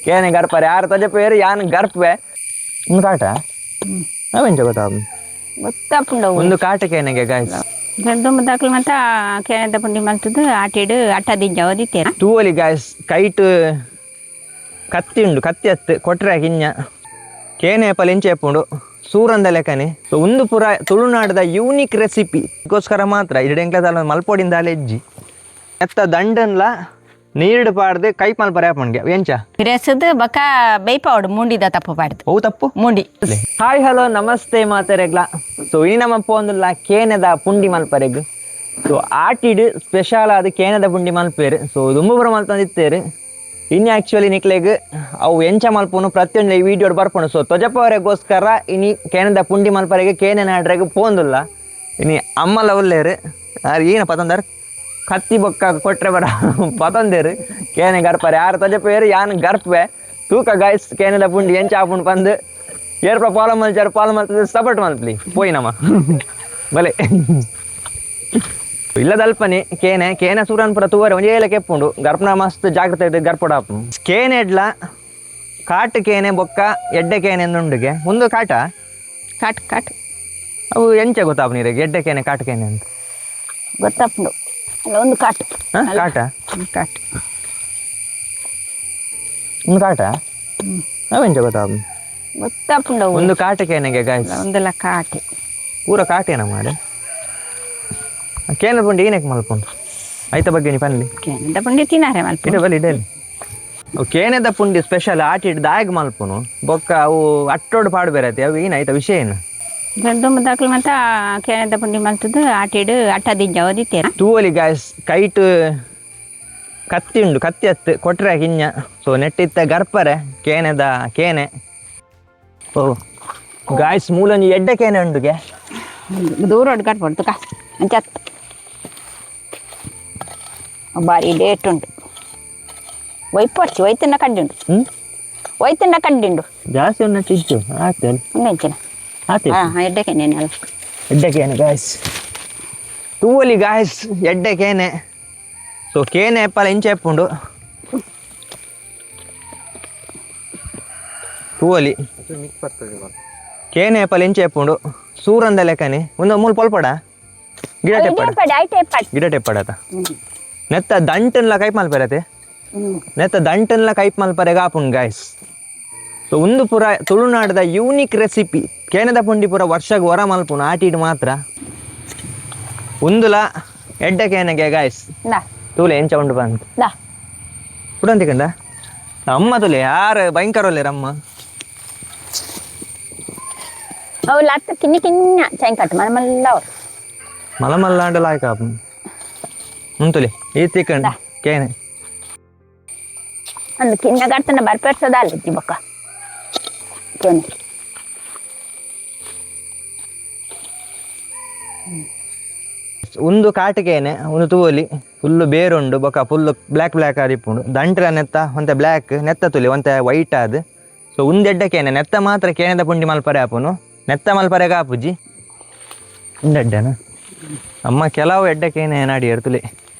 ಕೇನೆ ಗರ್ಪರೆ ಯಾರು ತಜಪೇರು ಯಾನ್ ಗರ್ಪೆ ಒಂದು ಕಾಟ ಅವೆಂಚ ಗೊತ್ತಾ? ಗೊತ್ತಾಪುಂಡು. ಒಂದು ಕಾಟ ಕೇನೆಗೆ ಗಾಯ್ಸ್. ದೊಡ್ಡ ದಾಖಲು ಮತ್ತ ಕೇನದ ಪುಂಡಿ ಮಲ್ತದ್ದು ಆಟಿಡು ಅಟ್ಟ ದಿಂಜ ಓದಿತ್ತೇರ. ತೂವಲಿ ಗಾಯ್ಸ್, ಕೈಟ್ ಕತ್ತಿ ಉಂಡು, ಕತ್ತಿ ಹತ್ತು ಕೊಟ್ರೆ ಕಿಂಜ ಕೇನೆ ಪಲಿಂಚೆ ಎಪ್ಪುಂಡು ಸೂರಂದ ಲೆಕ್ಕನೆ. ಸೊ ಒಂದು ಪುರ ತುಳುನಾಡದ ಯೂನಿಕ್ ರೆಸಿಪಿ ಗೋಸ್ಕರ ಮಾತ್ರ ಇಡೆಂಕ್ಲ ಮಲ್ಪೊಡಿಂದ ಅಲೆಜ್ಜಿ ಎತ್ತ ದಂಡನ್ಲ ನೀರ್ಡ್ ಪಾಡ್ದು ಕೈ ಮಲ್ಪರೆ ಆಪುಂಡ್ಗೆ ಎಂಚ. ಪಿರೆಸದು ಬಕ ಬೇಯ್ಪಾವಡು ಮುಂಡಿದ ತಪ್ಪು ಪಾಡ್ದು. ಅವು ತಪ್ಪು. ಮುಂಡಿ. ಹಾಯ್, ಹಲೋ, ನಮಸ್ತೆ ಮಾತೆರೆಗ್ಲ. ಸೊ ಈ ನಮ್ಮ ಪೋಂದುಲ್ಲ ಕೇನೆದ ಪುಂಡಿ ಮಲ್ಪರೆಗ್. ಸೊ ಆಟಿಡ್ ಸ್ಪೆಷಲ್ ಆದ ಕೇನೆದ ಪುಂಡಿ ಮಲ್ಪೇರು. ಸೊ ದುಂಬುಪುರ ಮಲ್ತೊಂದಿತ್ತೇರು. ಇನ್ನು ಆ್ಯಕ್ಚುಲಿ ನಿಕ್ಲೆಗ್ ಅವು ಎಂಚ ಮಲ್ಪುನು ಪ್ರತಿಯೊಂದು ಈ ವಿಡಿಯೋಡ್ ಬರ್ಪುಂಡು. ಸೊ ತೊಜಪವರೆಗೋಸ್ಕರ ಇನಿ ಕೇನದ ಪುಂಡಿ ಮಲ್ಪರೆಗೆ ಕೇನೆ ನಾಡ್ರೆಗ್ ಪೋಂದುಲ್ಲ. ಇನಿ ಅಮ್ಮಲ ಉಲ್ಲೇರು, ಆರ್ ಏನ ಪತೊಂದಾರ್ ಕತ್ತಿ ಬೊಕ್ಕ ಕೊಟ್ರೆ ಬರ ಪತೊಂದೇರು. ಕೇನೆ ಗರ್ಪರೆ ಯಾರು ತೊಜಪೇರು ಯಾನ್ ಗರ್ಪೆ ತೂಕ ಗಾಯ್ಸ್, ಕೇನೆದ ಪುಂಡಿ ಎಂಚ ಆಪುಂಡು ಪಂದು ಏರ್ಪ ಪಾಲ ಮಲ್ಚಾರು ಪಾಲ ಮಲ್ತದೆ ಸಪೋರ್ಟ್ ಮಲ್ಪ್ಲಿ ಪೋಯಿನಮ್ಮ ಬಲೆ ಇಲ್ಲದಲ್ಪನೆ ಕೇನೆ ಕೇನೆ ಸೂರನ್ಪುರ ತೂವರೆ ಒಂಜೇಲ ಕೆಪ್ಪುಂಡು. ಗರ್ಪನ ಮಸ್ತ್ ಜಾಗ್ರತೆ ಇದೆ ಗರ್ಪಡ. ಕೇನೆ ಎಡ್ಲ ಕಾಟು ಕೇನೆ ಬೊಕ್ಕ ಎಡ್ಡೆ ಕೇನೆ ಉಂಡುಗೆ. ಒಂದು ಕಾಟ. ಕಾಟ್ ಕಾಟ್. ಅವು ಎಂಚ ಗೊತ್ತಾಪ ನೀರಿಗೆ ಎಡ್ಡೆ ಕೇನೆ ಕಾಟು ಕೇನೆ ಅಂತ? ಗೊತ್ತಾಪುಂಡು ಅಲ್ಲ, ಒಂದು ಕಾಟು. ಹಾ, ಕಾಟ. ಕಾಟು. ಒಂದು ಕಾಟ ಅವು ಎಂಚ ಗೊತ್ತಾಪ? ಗೊತ್ತಾಪುಂಡು. ಒಂದು ಕಾಟು ಕೇನೆಗೆ ಗಾಯ್ಸ್. ಒಂದೆಲ್ಲ ಕಾಟೆ. ಪೂರ ಕಾಟೇನ ಮಾಡೆ. ಕೇನೆ ಪುಂಡಿ ಏನಕ್ಕೆ ಮಲ್ಪುಂಡು ಐತ ಬಗ್ಗೆ ನೀ ಪನ್ಲಿ. ಕೇನದ ಪುಂಡಿ ತಿನ್ನಾರೆ ಮಲ್ಪ. ಇಡ ಬಲಿ ಇಡಲಿ. ಅವು ಕೇನೆದ ಪುಂಡಿ ಸ್ಪೆಷಲ್ ಆಟಿಡ್ ದಾಗ್ ಮಲ್ಪುನು ಬೊಕ್ಕ ಅವು ಅಟ್ಟೋಡು ಪಾಡು ಬೇರೆ. ಅವು ಏನಾಯ್ತ ವಿಷಯ ಏನು? ದೊಡ್ಡ ದಾಖಲು ಮತ್ತ ಕೇನದ ಪುಂಡಿ ಮಲ್ತದ್ದು ಆಟಿಡು ಅಟ್ಟ ದಿಂಜ ಓದಿತ್ತೇರ. ತೂವಲಿ ಗಾಯ್ಸ್, ಕೈಟ್ ಕತ್ತಿ ಉಂಡು, ಕತ್ತಿ ಹತ್ತು ಕೊಟ್ರೆ ಕಿಂಜ. ಸೊ ನೆಟ್ಟಿತ್ತ ಗರ್ಪರೆ ಕೇನೆದ ಕೇನೆ. ಓ ಗಾಯ್ಸ್, ಮೂಲೊಂಜಿ ಎಡ್ಡೆ ಕೇನೆ ಉಂಡುಗೆ. ದೂರ ಕಟ್ಬಾರ್ದು ಕಾ ಅಂಚತ್ ಬಾರಿ ಡೇಟ್ ಉಂಟು. ಒಯ್ಪೊಡ್ಚಿ ಒಯ್ತನ್ನ ಕಡ್ಡಿ ಉಂಟು. ಹ್ಮ್. ಒಯ್ತನ್ನ ಕಡ್ಡಿ ಉಂಟು. ಜಾಸ್ತಿ ಒಂದು ಇಜ್ಜು ಆಯ್ತು. ಒಂದು ಇಂಚಿನ. ಆಯ್ತು. ಹಾಂ, ಎಡ್ಡೆ ಕೇನೆ ಅಲ್ಲ. ಎಡ್ಡೆ ಕೇನೆ ಗಾಯ್ಸ್, ತೂವಲಿ ಗಾಯ್ಸ್ ಎಡ್ಡೆ ಕೇನೆ. ಸೊ ಕೇನೆ ಎಪ್ಪಲ ಇಂಚ ಎಪ್ಪುಂಡು ತೂವಲಿ. ಕೇನೆ ಎಪ್ಪಲ ಇಂಚ ಎಪ್ಪುಂಡು ಸೂರಂದ ಲೆಕ್ಕನೆ. ಒಂದು ಮೂಲು ಪೊಲ್ಪಡ ಗಿಡ ಟೆಪ್ಪಡ. ಗಿಡ ಟೆಪ್ಪಡತ ನೆತ್ತ ದಂಟನ್ಲ ಕೈಪ್ ಮಲ್ಪರತೆ. ನೆತ್ತ ದಂಟನ್ಲ ಕೈಪ್ ಮಲ್ಪರೆಗ ಆಪುಂಡು ಗಾಯ್ಸ್. ಸೊ ಒಂದು ಪುರ ತುಳುನಾಡದ ಯೂನಿಕ್ ರೆಸಿಪಿ ಕೇನದ ಪುಂಡಿ. ಪುರ ವರ್ಷಗ್ ವರ ಮಲ್ಪುನು ಆಟಿಡ್ ಮಾತ್ರ. ಉಂದುಲ ಎಡ್ಡೆ ಕೇನಗೆ ಗಾಯ್ಸ್. ತೂಲೆ ಎಂಚ ಉಂಡು ಬಂತು. ಕುಡಂತಿ ಕಂಡ ಅಮ್ಮ ತುಲೆ ಯಾರು ಭಯಂಕರ ಒಲ್ಲೆರ್ ಅಮ್ಮ. ಅವು ಲತ್ತ ಕಿನ್ನಿ ಕಿನ್ನ ಚೈನ್ ಕಟ್ಟು ಮಲ ಮಲ್ಲ ಅವ್ರು. ಮಲ ಮಲ್ಲಾಂಡ ಲಾಯ್ಕ ಉಂತುಲೆ ಈ ತಿಕ್ಕಂಡ ಕೇನೆ. ಒಂದು ಕಿನ್ನ ಕಟ್ಟನ ಬರ್ಪೆರ್ಸೋದ ಅಲ್ಲ ಬೊಕ್ಕ ಕೇನೆ. ಒಂದು ಕಾಟಿಕೇನೆ ಒಂದು ತೂವಲಿ. ಫುಲ್ಲು ಬೇರುಂಡು ಬೊಕ್ಕ full black black ಆದಿಪ್ಪುಂಡು. ದಂಟ್ರ ನೆತ್ತ ಒಂತೆ ಬ್ಲ್ಯಾಕ್ ನೆತ್ತ ತುಲಿ ಒಂತೆ ವೈಟ್ ಆದ್. ಸೊ ಒಂದು ಎಡ್ಡೆ ಕೇನೆ. ನೆತ್ತ ಮಾತ್ರ ಕೇನೆದ ಪುಂಡಿ ಮಲ್ಪರೆ ಆಪುನು, ನೆತ್ತ ಮಲ್ಪರೆಗ ಆಪುಜಿ. ಉಂದು ಎಡ್ಡೆನ ಅಮ್ಮ ಕೆಲವು ಎಡ್ಡೆ ಕೇನೆ ನಾಡಿ ತುಲಿ.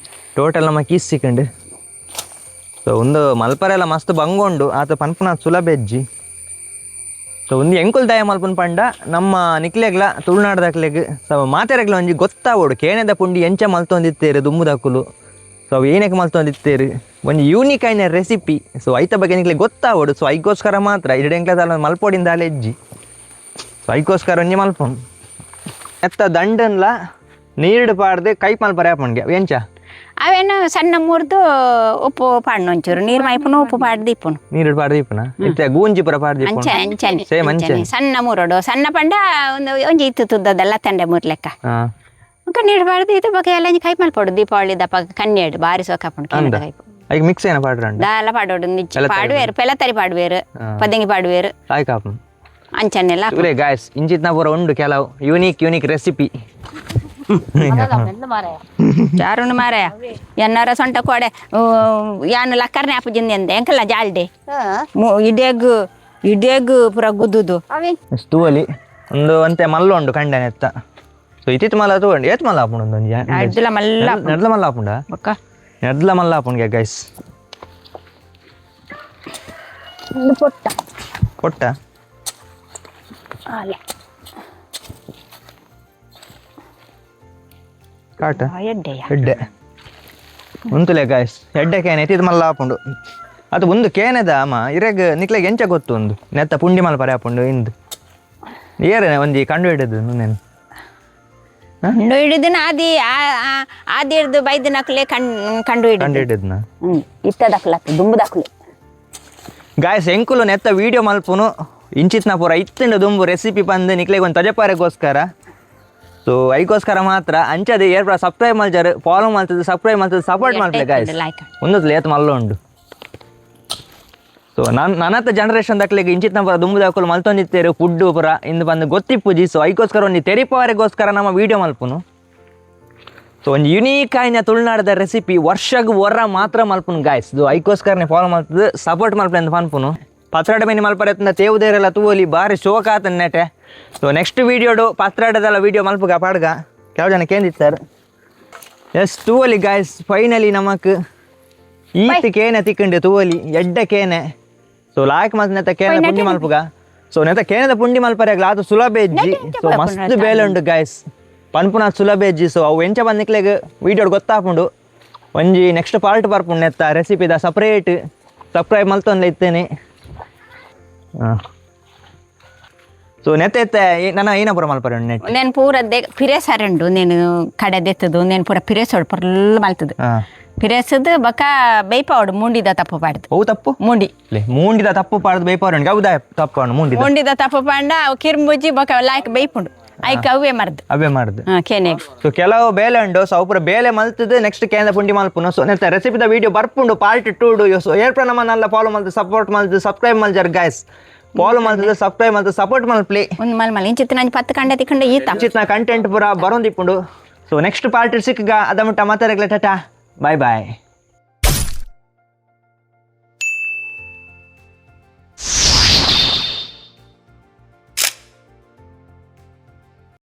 ಟೋಟಲ್ ನಮ್ಮ ಕೀಸ್ ಸಿಕ್ಕಂಡು. ಸೊ ಒಂದು ಮಲ್ಪರೆ ಎಲ್ಲ ಮಸ್ತ್ ಬಂಗೊಂಡು ಆತ ಪನ್ಪುನ ಸುಲಭ ಹೆಜ್ಜಿ. ಸೊ ಒಂದು ಎಂಕುಲ್ ದಯ ಮಲ್ಪುನ ಪಂಡ ನಮ್ಮ ನಿಕ್ಲೆಗ್ಲ ತುಳುನಾಡದಕ್ಲೆಗ್ ಸೊ ಮಾತೆರೆಗ್ಲ ಒಂಜಿ ಗೊತ್ತಾವೋಡು ಕೇನೆದ ಪುಂಡಿ ಎಂಚ ಮಲ್ತೊಂದಿತ್ತೇರು ದುಂಬುದಕುಲು, ಸೊ ಅವು ಏನಕ್ಕೆ ಮಲ್ತೊಂದಿತ್ತೇರು, ಒಂಜಿ ಯೂನಿಕ್ ಆಯ್ನ ರೆಸಿಪಿ. ಸೊ ಐತ ಬಗ್ಗೆ ನಿಕ್ಲೆ ಗೊತ್ತಾವೋಡು. ಸೊ ಐಗೋಸ್ಕರ ಮಾತ್ರ ಇಡೆಂಕ್ಲ ಮಲ್ಪೊಡಿಂದ ಅಲೆಜ್ಜಿ. ಸೊ ಐಗೋಸ್ಕರ ಒಂಜಿ ಮಲ್ಪುನು. ಎತ್ತ ದಂಡನ್ಲ ನೀರ್ಡ್ ಪಾಡ್ದು ಕೈಪ್ ಮಲ್ಪರೆ ಆಪುಂಡ್ಗೆ ಎಂಚ? ಅವೇನು ಸಣ್ಣ ಮುರಿದು ಉಪ್ಪು ಪಾಡ್ನು, ಒಂಚೂರು ನೀರು ಮೈಪುನು, ಉಪ್ಪು ಪಾಡ್ದು ಇಪ್ಪುನು. ನೀರ್ಡ್ ಪಾಡ್ದು ಇಪ್ಪುನ? ಇತ್ತೆ ಗೂಂಜಿ ಪೂರ ಪಾಡ್ದು ಇಪ್ಪುನು. ಅಂಚೆ ಅಂಚನೆ. ಸೇಮ್ ಅಂಚನೆ. ಸಣ್ಣ ಮೂರೋಡು ಸಣ್ಣ ಪಂಡ ಒಂದು ಒಂಜಿ ಇತ್ತು ತುದ್ದದಲ್ಲ ತಂಡೆ ಮೂರು ಲೆಕ್ಕ. ಬೊಕ ನೀರು ಪಾಡ್ದು ಇದು ಬೊಕ ಎಲ್ಲ ಒಂಜಿ ಕೈ ಮಲ್ಪೊಡು. ದೀಪಾವಳಿ ದಪ್ಪ ಕನ್ನೇಡು ಬಾರಿ ಸೋಕಾಪುಂಡು ಕೇನದ ಕೈಪು. ಐಕ್ ಮಿಕ್ಸ್ ಏನ ಪಾಡ್ರಂಡ? ದಾಲ ಪಾಡೋಡು ನಿಚ್ಚಿ. ಪೆಲತರಿ. ಪಾಡುವೇರು, ಪೆಲತರಿ ಪಾಡುವೇರು, ಪದಂಗಿ ಪಾಡುವೇರು. ಲಾಯ್ಕ್ ಆಪುಂಡು. ಅಂಚನೆಲ್ಲ. ತುಲೆ ಗಾಯ್ಸ್, ಇಂಚಿತ್ನ ಪೂರ ಉಂಡು ಕೆಲವು unique unique recipe. ಚಾರುಣ್ ಮಾರಾಯ ಎನ್ನಾರ ಸೊಂಟ ಕೋಡೆ ಯಾನ್ ಲಕ್ಕರ್ನೆ ಆಪುಜಿಂದ ಎಂದ ಎಂಕಲ್ಲ ಜಾಲ್ಡೆ ಇಡೇಗ್ ಇಡೇಗ್ ಪೂರ ಗುದ್ದುದು. ತೂವಲಿ, ಒಂದು ಅಂತೆ ಮಲ್ಲ ಉಂಡು ಕಂಡನೆ ಎತ್ತ. ಸೊ ಇತ್ತಿತ್ತು ಮಲ್ಲ ತೂವಂಡು ಏತ್ ಮಲ್ಲ ಆಪುಂಡು ಒಂದೊಂಜಿ? ಅಡ್ದುಲ ಮಲ್ಲ. ನೆಡ್ಲ ಮಲ್ಲ ಆಪುಂಡ. ಬೊಕ್ಕ ನೆಡ್ಲ ಮಲ್ಲ ಆಪುಂಡು ಗಾಯ್ಸ್. ಒಂದು ಪೊಟ್ಟ. ಪೊಟ್ಟ. ಅಲ್ಲ. ಕಾಟ. ಎಡ್ಡೆಯ. ಎಡ್ಡೆ ಉಂತುಲೆ ಗಾಯ್ಸ್, ಎಡ್ಡೆ ಕೇನೆ ಎತ್ತಿದ್ ಮಲ್ಲ ಆಪುಂಡು. ಅದು ಒಂದು ಕೇನೆದ ಅಮ್ಮ ಇರೆಗ್ ನಿಕ್ಲೆಗ್ ಎಂಚ ಗೊತ್ತು ಒಂದು ನೆತ್ತ ಪುಂಡಿ ಮಲ್ಪರೆ ಆಪುಂಡು ಇಂದು? ಏರೇನೆ ಒಂಜಿ ಕಂಡು ಹಿಡಿದು ನೇನು? ಕಂಡು ಹಿಡಿದಿನ ಆದಿ ಆದಿ ಹಿಡ್ದು ಬೈದಿನಕ್ಲೆ ಕಂಡು ಹಿಡಿದು. ಕಂಡು ಹಿಡಿದ್ನ. ಇತ್ತದಕ್ಲ ದುಂಬುದಕ್ಲೆ. ಗಾಯ್ಸ್, ಎಂಕುಲು ನೆತ್ತ ವೀಡಿಯೋ ಮಲ್ಪುನು ಇಂಚಿತ್ನ ಪೂರ ಇತ್ತಿಂಡ ದುಂಬು ರೆಸಿಪಿ ಬಂದು ನಿಕ್ಲೆಗ್ ಒಂದು ತಜಪಾರೆಗೋಸ್ಕರ. ಸೊ ಐಗೋಸ್ಕರ ಮಾತ್ರ ಅಂಚದೆ ಏರ್ಪಡ ಸಬ್ಸ್ಕ್ರೈಬ್ ಮಲ್ಜಾರು, ಫಾಲೋ ಮಲ್ತದ್ದು, ಸಬ್ಸ್ಕ್ರೈಬ್ ಮಲ್ತದ್ದು, ಸಪೋರ್ಟ್ ಮಲ್ತದೆ ಗಾಯ್ಸ್. ಲೈಕ್. ಒಂದು ಲೇತ್ ಮಲ್ಲ ಉಂಡು. ಸೊ ನನ್ನ ನನ್ನತ್ತ ಜನರೇಷನ್ ದಕ್ಲೆಗ್ ಇಂಚಿತ್ನ ಪೂರ ದುಂಬು ದಾಕುಲು ಮಲ್ತೊಂದಿತ್ತೇರು ಫುಡ್ಡು ಪೂರ ಇಂದು ಬಂದು ಗೊತ್ತಿಪ್ಪುಜಿ. ಸೊ ಐಗೋಸ್ಕರ ಒಂಜಿ ತೆರಿಪವರೆಗೋಸ್ಕರ ನಮ್ಮ ವೀಡಿಯೋ ಮಲ್ಪುನು. ಸೊ ಒಂದು ಯುನೀಕ್ ಆಯಿನ ತುಳುನಾಡದ ರೆಸಿಪಿ ವರ್ಷಗ್ ಹೊರ ಮಾತ್ರ ಮಲ್ಪುನು ಗಾಯ್ಸ್. ಇದು ಐಕೋಸ್ಕರನೇ ಫಾಲೋ ಮಲ್ತದ್ದು, ಸಪೋರ್ಟ್ ಮಲ್ಪಲೆ ಅಂತ ಪನ್ಪುನು. ಪತ್ರಾಡ ಮೇನಿ ಮಲ್ಪರೆ ತೇವುದೇರೆಲ್ಲ ತೂವಲಿ, ಬಾರಿ ಶೋಕ ಆತನ ನೆಟೆ. ಸೊ ನೆಕ್ಸ್ಟ್ ವೀಡಿಯೋಡು ಪತ್ರಾಡದೆಲ್ಲ ವೀಡಿಯೋ ಮಲ್ಪುಗ ಪಾಡ್ಗ. ಕೆಲವು ಜನ ಕೇಂದಿತ್ತಾರೆ. ಎಸ್, ತೂವಲಿ ಗಾಯ್ಸ್, ಫೈನಲಿ ನಮಕ್ ಈತ್ ಕೇನೆ ತಿಕ್ಕಂಡೆ ತೂವಲಿ, ಎಡ್ಡೆ ಕೇನೆ. ಸೊ ಲಾಯ್ಕ್ ಮಲ್ತ್ ನೆತ್ತ ಕೇನೆ ಪುಂಡಿ ಮಲ್ಪುಗ. ಸೊ ನೆತ್ತ ಕೇನದ ಪುಂಡಿ ಮಲ್ಪರೆ ಆತು ಸುಲಭ ಹೆಜ್ಜಿ. ಸೊ ಮಸ್ತ್ ಬೇಲೆ ಉಂಡು ಗಾಯ್ಸ್, ಪನ್ಪುನ ಸುಲಭ ಹೆಜ್ಜಿ. ಸೊ ಅವು ಎಂಚ ಬಂದಿಕ್ಲೆಗ್ ವೀಡಿಯೋಡ್ ಗೊತ್ತಾಪುಂಡು. ಒಂಜಿ ನೆಕ್ಸ್ಟ್ ಪಾರ್ಟ್ ಬರ್ಪುಂಡು ನೆತ್ತ ರೆಸಿಪಿದ ಸಪ್ರೇಟ್. ಸಬ್ಸ್ಕ್ರೈಬ್ ಮಲ್ತೊಂದು ಇತ್ತೇನೆ. ಹಾಂ, ಸೊ ನೆತ್ತ ಎತ್ತ ನನ್ನ ಏನಪುರ ಮಲ್ಪರೆ ಉಂಡು ನೆಟ್? నేను ಪೂರ ಪಿರೇಸರುಂಡು, నేను ಕಡೆ ದೆತ್ತದು, నేను ಪೂರ ಪಿರೇಸೋಡು ಪೊರ್ಲು ಮಲ್ತದು. ಪಿರೇಸದು ಬೊಕ ಬೇಯ್ಪಾವಡು ಮುಂಡಿದ ತಪ್ಪು ಪಾಡ್ದು. ಅವು ತಪ್ಪು. ಮುಂಡಿ. ಲೇ, ಮೂಂಡಿದ ತಪ್ಪು ಪಾಡ್ದು ಬೇಯ್ಪವರುಂಡು. ಹೌದಾ? ತಪ್ಪು ಮುಂಡಿದ. ಮುಂಡಿದ ತಪ್ಪು ಪಾಂಡ ಅವು ಕಿರ್ಮುಜ್ಜಿ ಬೊಕ ಲಾಯ್ಕ್ ಬೇಯ್ಪುಂಡು, ಐಕ್ ಅವೇ ಮರ್ದು. ಅವೇ ಮಾಡ್ದು. ಹಾ, ಕೇನೆಗ್. ಸೊ ಕೆಲವು ಬೇಲೆ ಉಂಡು. ಸೊ ಅವು ಪೂರ ಬೇಲೆ ಮಲ್ತದ್ದು ನೆಕ್ಸ್ಟ್ ಕೇಂದ್ರ ಪುಂಡಿ ಮಲ್ಪುನು. ಸೊ ನೆತ್ತ ರೆಸಿಪಿದ ವೀಡಿಯೋ ಬರ್ಪುಂಡು ಪಾರ್ಟ್ 2. ಸೊ ಏರ್ಪ್ರ ನಮ್ಮನ್ನೆಲ್ಲ ಫಾಲೋ ಮಲ್ತು, ಸಪೋರ್ಟ್ ಮಲ್ತು, ಸಬ್ಸ್ಕ್ರೈಬ್ ಮಲ್ಜರ್ ಗಾಯ್ಸ್. ಫಾಲೋ ಮಲ್ತದ್ದು, ಸಬ್ಸ್ಕ್ರೈಬ್ ಮಲ್ತು, ಸಪೋರ್ಟ್ ಮಲ್ಪ್ಲಿ. ಒಂದು ಮಲ್ ಮಲ್ ಇಂಚಿತ್ತು ನಂಜಿ 10 ಕಂಡೆ ತಿಕ್ಕಂಡೆ ಈತ. ಚಿತ್ನ ಕಂಟೆಂಟ್ ಪೂರ ಬರೋಂದಿಪ್ಪುಂಡು. So next part ಸಿಕ್ಕಗ, ಅದ ಮುಟ್ಟ ಮಾತಾಡಗ್ಲೆ, ಟಾಟಾ, ಬಾಯ್ ಬಾಯ್.